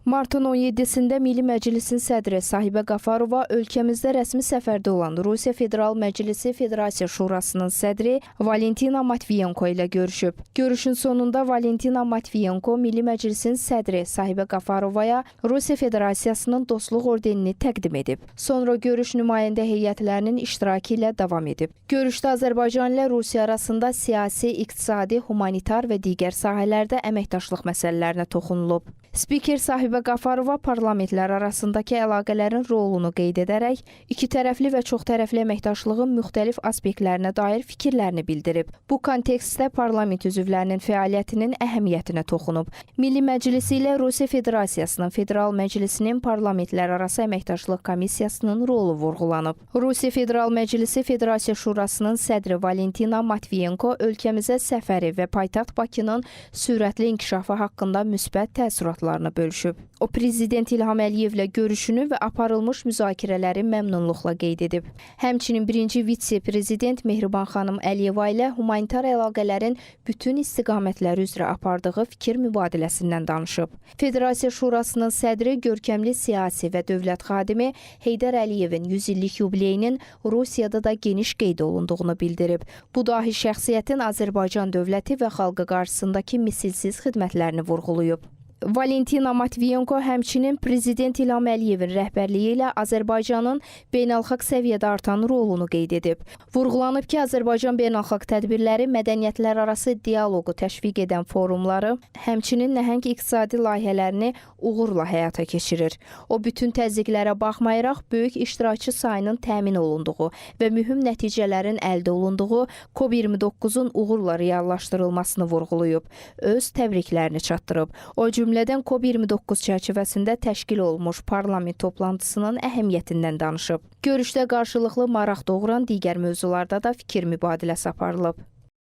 Martın 17-sində Milli Məclisin sədri Sahibə Qafarova ölkəmizdə rəsmi səfərdə olan Rusiya Federal Məclisi Federasiya Şurasının sədri Valentina Matviyenko ilə görüşüb. Görüşün sonunda Valentina Matviyenko Milli Məclisin sədri Sahibə Qafarovaya Rusiya Federasiyasının Dostluq ordenini təqdim edib. Sonra görüş nümayəndə heyətlərinin iştirakı ilə davam edib. Görüşdə Azərbaycan ilə Rusiya arasında siyasi, iqtisadi, humanitar və digər sahələrdə əməkdaşlıq məsələlərinə toxunulub. Spiker Sahibə Qafarova parlamentlər arasındakı əlaqələrin rolunu qeyd edərək iki tərəfli və çoxtərəfli əməkdaşlığın müxtəlif aspektlərinə dair fikirlərini bildirib. Bu kontekstdə parlament üzvlərinin fəaliyyətinin əhəmiyyətinə toxunub. Milli Məclisi ilə Rusiya Federasiyasının Federal Məclisinin Parlamentlərarası Əməkdaşlıq Komissiyasının rolu vurğulanıb. Rusiya Federal Məclisi Federasiya Şurasının sədri Valentina Matviyenko ölkəmizə səfəri və paytaxt Bakının sürətli inkişafı haqqında müsbət təəssüratlarını bölüşüb. O prezident İlham Əliyevlə görüşünü və aparılmış müzakirələri məmnunluqla qeyd edib. Həmçinin birinci vitse-prezident Mehriban xanım Əliyeva ilə humanitar əlaqələrin bütün istiqamətləri üzrə apardığı fikir mübadiləsindən danışıb. Federasiya Şurasının sədri görkəmli siyasi və dövlət xadimi Heydər Əliyevin 100 illik yubileyinin Rusiyada da geniş qeyd olunduğunu bildirib. Bu dahi şəxsiyyətin Azərbaycan dövləti və xalqı qarşısındakı misilsiz xidmətlərini vurğulayıb. Valentina Matviyenko həmçinin prezident İlham Əliyevin rəhbərliyi ilə Azərbaycanın beynəlxalq səviyyədə artan rolunu qeyd edib. Vurğulanıb ki, Azərbaycan beynəlxalq tədbirləri, mədəniyyətlərarası dialoqu təşviq edən forumları, həmçinin nəhəng iqtisadi layihələrini uğurla həyata keçirir. O bütün təzyiqlərə baxmayaraq böyük iştirakçı sayının təmin olunduğu və mühüm nəticələrin əldə olunduğu COP29-un uğurla reallaşdırılmasını vurğulayıb, öz təbriklərini çatdırıb. O cümlədən COP29 çərçivəsində təşkil olunmuş parlament toplantısının əhəmiyyətindən danışıb. Görüşdə qarşılıqlı maraq doğuran digər mövzularda da fikir mübadiləsi aparılıb.